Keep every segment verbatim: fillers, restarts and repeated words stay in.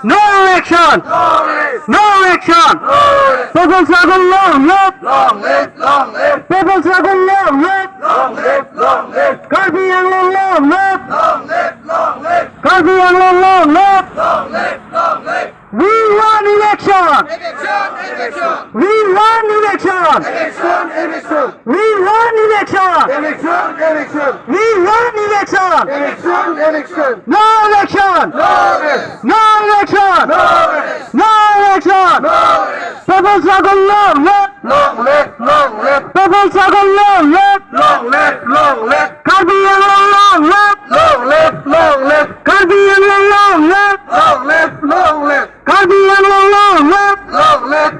No action! No action! People struggle long live! Long live! Long live! People struggle long live! Long live! Long live! Karbi Anglong long live! Long live! Long live! Karbi Anglong long live! Long live! Long live! We want election! Election! Election! We want election! Election! Election! We want election! Election! Election! We want election! Election! Election! No election! No rest! No election! No rest! No election! No rest! People struggle long live! Long live! Long live! People struggle long live! Long live! Long live! Karbi Anglong long live! Long live! Long live! Karbi Anglong long live! Long live! Long live! Karbi Anglong long live! Long live!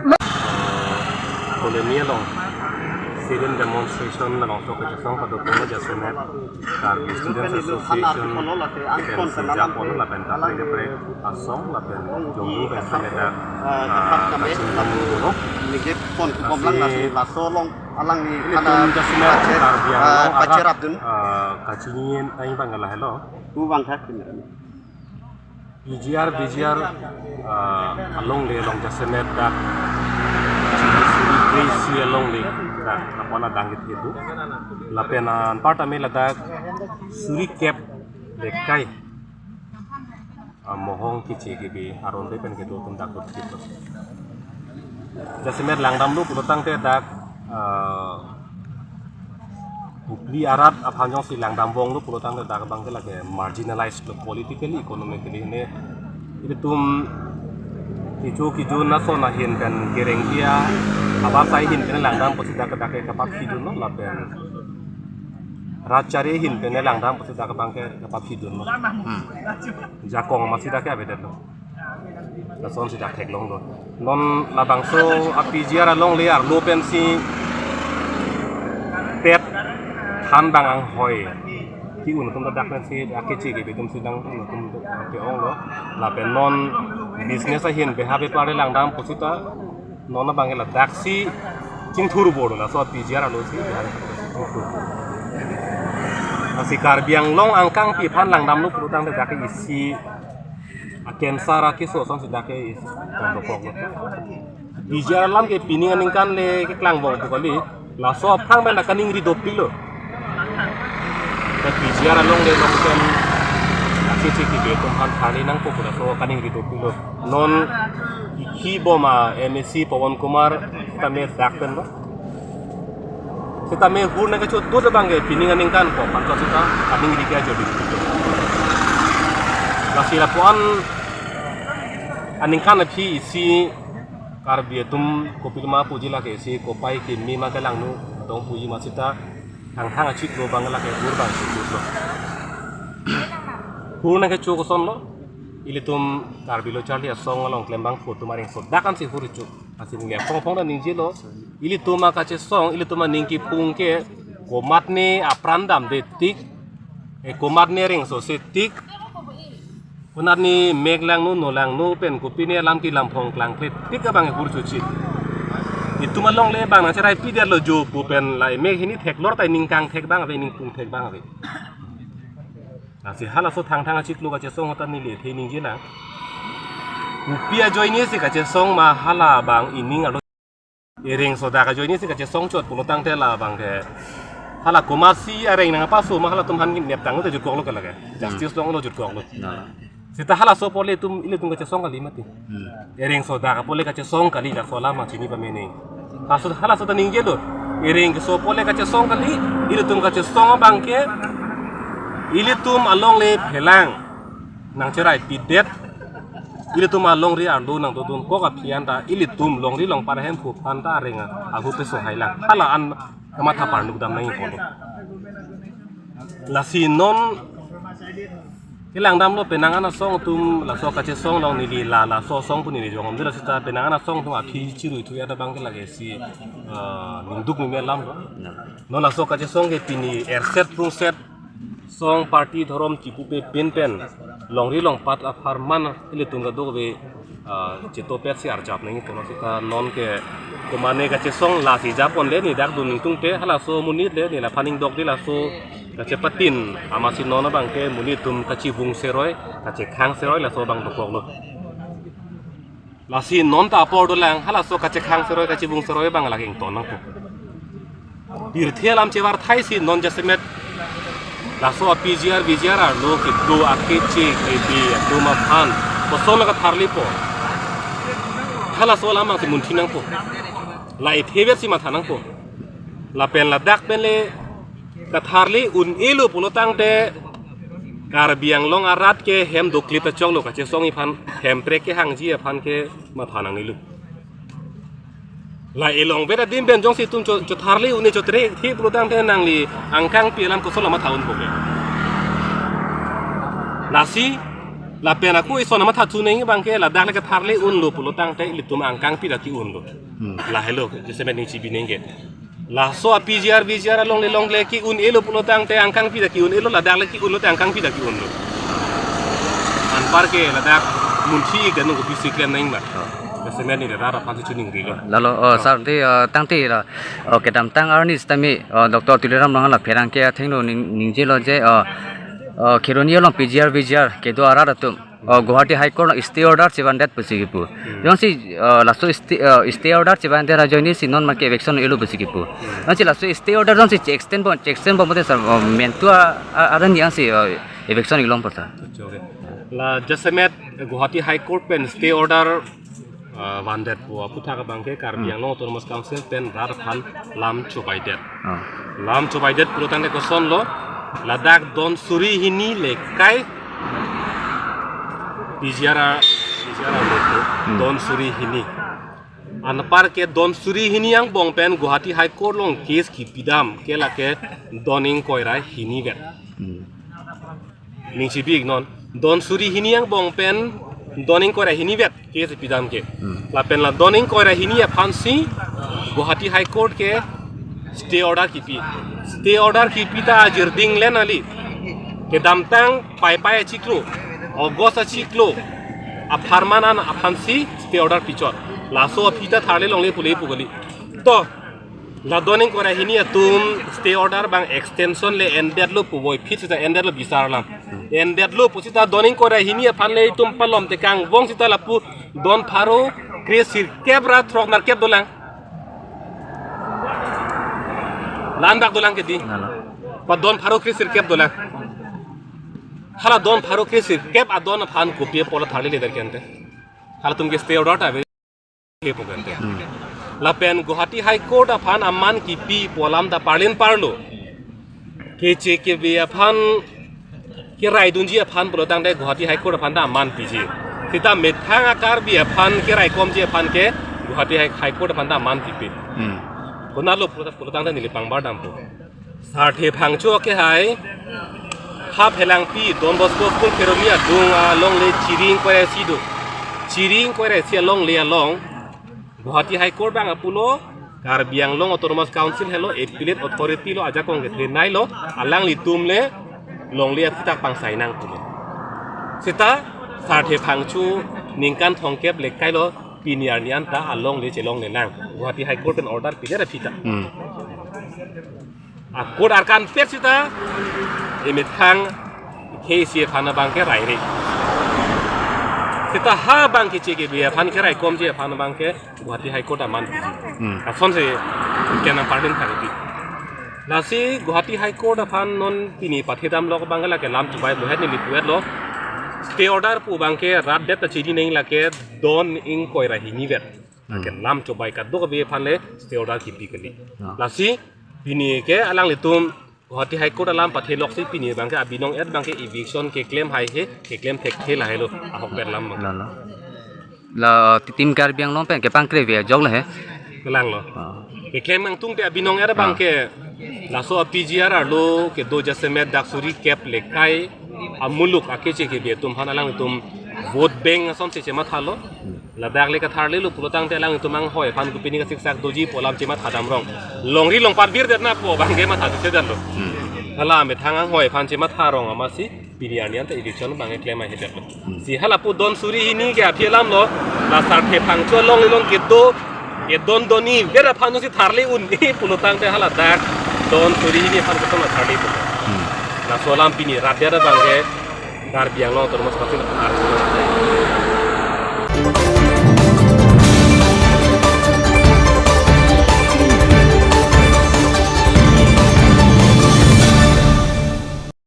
Koloni along sit-in demonstration labangso kachesong padopon jasemet Karbi Students Association pen sejapon lapen kaprek kaprek asong lapen jongmu pen sameda, ah, kachingkong dolo. Ningje pon kukom lang lasi laso along alangli ilitum jasemet Karbi Anglong arat, ah, kachingin aing bang lahelo. Ku bang thak. P G R, V G R, ah, alongle along jasemet dak suri kre-isi alongle dak apon adang kethe do. Lapen anparta me ladak suri kep lekai, ah, mohong kiche kibi aron de pen kedo atum dak do. Jasemet langdamlo pulo tangte dak, ah, Hukli arat aphan jongsi langdam vonglo pulo tangte dak abang ke lake marginalized lo politically, economically ne. Ilitum kecho kejun ason ahin pen kereng dia, abasai ahin pen langdam pusi dak dak ke kapap hidun lo lapen rat chari ahin pen langdam pusi dak abang ke kapap hidun lo. Hmm. Jakong masi dak ke avedetlo. Lasonsi dak theklonglo. Non labangso a P G R alongle arlo pensi pet than bang anghoi ke-un atum ta dak pensi dak keche kibi atumsi nang-un atum ke-onglo. Lapen non business ahin beha bepar langdam pusita non abang ke ladaksi chingthur bor laso a P G R alongsi beha chingthur bor. Lasi Karbi Anglong angkangpi aphan langdamlo pulo tangte dak isi a-cancer akeso asonsi dak ke is tong dokok lo. P G R alam ke pining aningkan le keklang bom pu kali. Laso aphrang pen kaningri dopiklo. Te P G R alongle along pen akeche kibi atum aphan tharli nangpo pu laso kaningri dopiklo. Non ikhi bom a M A C Pawan Kumar tame dak pen lo. Seta me hur nangkechodun abang ke pining aningkan ko panto seta kaningri ke ajo di. Lasi lapuan aningkan aphi isi Karbi atum kopiloma puji lake isi kopai kimi ma kelangno dong puji ma seta hang hang achiklo abang lake hur abang chiklo. Hur nangkecho kosonlo, ilitum Karbi Lo Charli Asong along klembang phu atum areng so dak ansi hur cho. Lasi ningje phong phong ta ningjelo. Ilitum akachesong, ilitum aning kipung ke komatne apran damde tik, eh, komatne rengso se tik, konatne mek langno, no langno pen kopine alam kelam phong klangkle tik abang hur chuchi. Itum alongle abang nangcherai pidetlo jo pu pen la mek hini theklor ta ining kangthek abang ave, ining pungthek abang ave. Lasi halaso thangthang achiklo kachesong ahut ta neli athe ningje nang. Kopi ajoine si kachesong ma hala abang ining arlo. Ereng sodak ajoine si kachesong chot pulo tangte labang ke hala komatsi areng nangpaso ma halatum aphan neptang te jutkoklo ke lake. Justice longlo jutkoklo. Nah. Seta halaso apot le itum, ilitum kachesong kali mati. Hmm. Ereng sodak apot le kachesong kali, laso alam chini pamene. Halaso, halaso ta ningjelo. Ereng keso apot le kachesong kali, ilitum kachesong abang ke, ilitum alongle phelang nangcherai pidet. Ilitum alongri arlo nangdodun kok aphi anta ilitum longri longpat ahemphu aphanta areng ahu peso hailang. Hala an kamatha parnuk dam nangji pulo. Lasi non kelangdamlo penang an asong atum laso kachesong along neli la laso asong pu neli jongom dela seta penang an asong atum aphi chirui thu ya abang ke lake si, eh, ningduk meme alamlo. Non laso kachesong ke pini erset prungset song party dhorom chipupe pinpen longri longpat apharman ilitum kadokave, ah, chitopet si arjap nangji pulo seta non ke komane kachesong lasi japon le ni dak dun ningtungte halaso monit le ni laphan ingdok di laso kachepatin amatsi non abang ke monit atum kachibung seroi kachekhang seroi laso abang dokoklo. Lasi non ta apor dolang, halaso kachekhang seroi kachibung seroi abang lake ington nangpo. Pirthe alam chevar thai si non jasemet laso a-P G R V G R arlo kedo akeche kebe atum aphan kosonlo katharlipo. Halaso alam abang si munthi nangpo. La ithever si matha nangpo. Lapen ladak pen le katharli un-elo pulo tangte Karbi Anglong arat ke hem doklit achoklo, kachesong iphan, hemprek kehangji aphan ke matha nangnelo. La elong beda dim pen jongsi itum cho, chotharli un-e chotre thi pulo tangte nangli angkangpi alam kosonlo matha unpo ke. Lasi lapen ako ison matha thu nangji abang ke ladak le katharli unlo pulo tangte ilitum angkangpi ta ke-unlo. Hmm. Lahelo, jasemet ning chibi nangke. Laso a-P G R V G R alongle longle ke-un-elo pulo tangte angkangpi ta ke-un-elo, ladak le ke-unlo te angkangpi ta ke-unlo. Anpar ke ladak munthi ik dan nungko bisi klem nangma. Oh. Jasemet ning rat aphan si chuning rilo. Lalo, oh, Oh. Sir, te, uh, tangte la, oh, kedamtang arni sitame, oh, Doctor Tuliram Ronghang la pherangke athengno ning, ningjelo je, oh, oh, Kheroni along P G R V G R kedo arat atum, oh, Guwahati High Court along stay order chevandet pusi kipu. Hmm. Jongsi, oh, laso stay, oh, stay order chevandet ajoine si non make eviction elo pusi kipu. Hmm. Jongsi laso stay order jongsi che-extend bom, che-extend bom mate sir, oh, mentu a, a, aran yang si, oh, eviction ilong porta. Okay, okay. La jasemet Guwahati High Court pen stay order, ah, vandet pu aputhak abang ke Karbi Hmm. Anglong Autonomous Council pen rat aphan lam chobaidet. Ah. Lam chobaidet pulo tangte kosonlo, ladak don suri hini lekai P G R, P G R arlo Hmm. don suri hini. Anpar ke don suri hini angbong pen Guwahati High Court along case kipidam ke lake don ingkoi ra hini vet. Hmm. Ning chibi ik non. Don suri hini angbong pen don ingkoi ra hini vet case pidam ke. Hmm. Lapen la don ingkoi ra hini aphan si Guwahati High Court ke stay order kipi. Stay order kipi ta ajirding le nangli. Kedamtang Paipai achiklo, August achiklo apharman an aphan si stay order pichot. Laso aphi ta tharli longle pule pu kali. To, la don ingkoi ra hini atum stay order abang extension le endetlo puvoiphit sita endetlo bisar alam. Endetlo pu sita don ingkoi ra hini aphan le itum palom tekang vong sita lapu don pharo kre sirkep ra throk nerkep dolang. La-an bak dolang ke di. Nalo. Pa don pharo kre sirkep dolang. Hala don pharo kre sirkep adon aphan kopi apot la tharli ledet kente. Halatum ke stay order ta ave. Ke pu kente. Hmm. Lapen Guwahati High Court aphan aman kipi pu alam ta parlin parlo. Keche kebe aphan keraidunji aphan pulo tangte Guwahati High Court aphan ta aman piji. Sita methang a-Karbi aphan keraikomji aphan ke Guwahati High, High Court aphan ta aman kipi. Hmm. Konatlo pulo, pulo tangte neli pangbar dampo. Sarthe Phangcho ke hai, ha Phelangpi Don Bosco School Kheroni adung alongle chiri ingkoi ra isi do. Chiri ingkoi ra isi alongle along Guwahati High Court abang apulo, Karbi Anglong Autonomous Council helo, appellate authority lo, ajakong kethenei lo, alanglitum le longle aphuthak pangsai nang pulo. Sita Sarthe Phangcho ningkan thomkep lekai lo, pini arni anta alongle chelongle nang. Guwahati High Court pen order pidet aphi ta. Hmm. A-court arkan pet sita emethang ke isi aphan abang ke rairi. Sita ha abang ke cheke be aphan keraikomji aphan abang ke Guwahati High Court aman piji. Hmm. Asonsi kenang parlin thari pi. Lasi Guwahati High Court aphan non pini pathedamlo abang ke lake lam chubai muhet neli puet lo. Stay order pu abang ke rat det ta chini neng lake don ingkoi ra hini vet. Hmm. Lake lam chubai kadokave aphan le stay order kipi kali. Ah. Lasi pini ke alanglitum Guwahati High Court alam pathelok si pini abang ke abinong et abang ke eviction keklem haihe, keklem thekthe lahelo, ahokpet alam abang. Lalo. La ti-, Team Karbi Anglong pen kepangkre ve ajok lahe. Kelanglo. Ah. Keklem nangtungte abinong et abang Ah. ke laso a-P G R arlo kedo jasemet dak suri kep lekai amuluk akeche kebe atum aphan alangtum vote bank asonsi chemathalo. Ladak le katharlilo pulo tangte alangtum anghoi aphan kopine kasiksak doji pu alam chemathadam rong. Longri longpat virdetna pu abang ke matha sedetlo. Hmm. Hala methang anghoi aphan chematha rong amatsi pini arni anta eviction abang keklem aihedetlo. Hmm. Si hala pu don suri hini ke aphi alamlo, la Sarthe Phangcho along ilong kedo, kedon doni vet aphan si tharli un-e pulo tangte hala dak don suri hini aphan kosonlo tharli pulo. Hmm. Laso alam pini rat det abang ke Karbi Anglong Autonomous Council aphan arjulo.